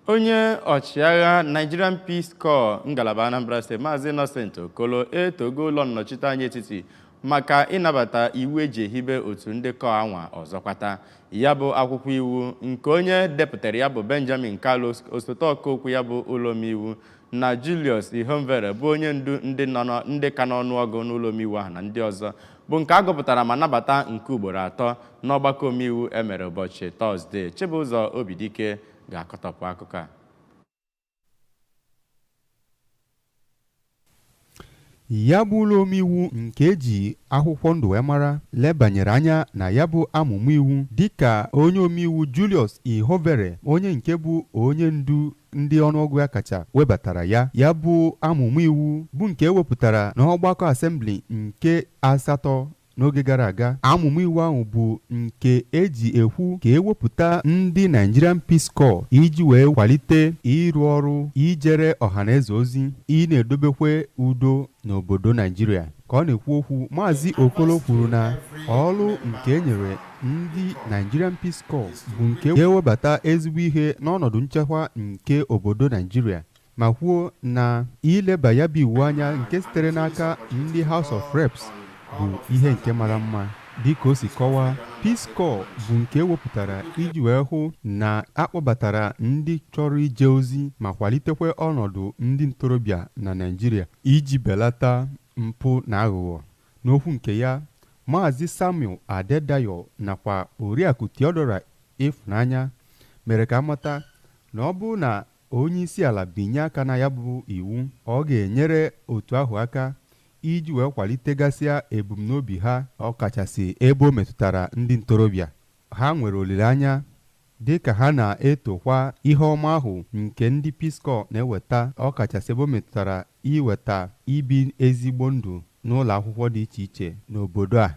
Onye ọchịagha Nigerian Peace Corps ngalaba Anambra Steeti, Maazị Innocent Okolo, etogo ụlọ nnọchiteanya etiti maka ịnabata iwu eji ehibe otu ndị kọọ anwa ọzọkwata. Ya bụ akwụkwọ iwu nke onye depụtara ya bụ Benjamin Kalu, osote ọkaokwu ya bụ ụlọ omeiwu, na Julius Ihonvbere bụ onye ndu ndị nọ ndị ka n'ọnụọgụ n'ụlọ omeiwu ahụ na ndị ọzọ, bụ nke a gụpụtara ma nabata nke ugboro atọ n'ọgbakọ omeiwu emere ụbọchị Tọzdee. Chibụzọ Obidike ga-akọtọpụ akụkọ a. Ya bụ ụlọ omeiwu nke eji akwụkwọ ndụ wee mara lebanyere anya na ya bụ amụma iwu, dịka onye omeiwu Julius Ihonvbere, onye nke bụ onye ndu ndị ọnụọgụ ya kacha, webatara ya. Ya bụ amụma iwu bụ nke ewepụtara n'ọgbakọ asembli nke asatọ n'oge gara aga. Amụma iwu ahụ bụ nke eji ekwu ka ewepụta ndị Nigerian Peace Corps iji wee kwalite ịrụ ọrụ ijere ọhaneze ozi, ị na-edobekwe udo n'obodo Naijiria. Ka ọ na-ekwu okwu, Maazị Okolo kwuru na ọrụ nke e nyere ndị Nigerian Peace Corps bụ nke ga-ewebata ezigbo ihe n'ọnọdụ nchekwa nke obodo Naijiria, ma kwuo na ileba ya bụ iwu anya nke sitere n'aka ndị House of Reps bụ ihe nke mara mma. Dịka o si kọwaa, Peace Corps bụ nke ewepụtara iji wee hụ na akpọbatara ndị chọrọ ije ozi ma kwalitekwa ọnọdụ ndị ntorobịa na Naịjirịa iji belata mpụ na aghụghọ. N'okwu nke ya, Maazị Samuel Adedayo nakwa Oriakụ Theodora Ifunanya mere ka amata na ọ bụrụ na onye isi ala binye aka na ya bụ iwu, ọ ga-enyere otu ahụ aka iji wee kwalitegasịa ebumnobi ha, ọkachasị ebe o metụtara ndị ntorobịa. Ha nwere olileanya, dịka ha na-etokwa ihe ọma ahụ nke ndị Peace Corps na-eweta, ọkachasị ebe o metụtara iweta ibi ezigbo ndụ n'ụlọ akwụkwọ dị iche iche n'obodo a.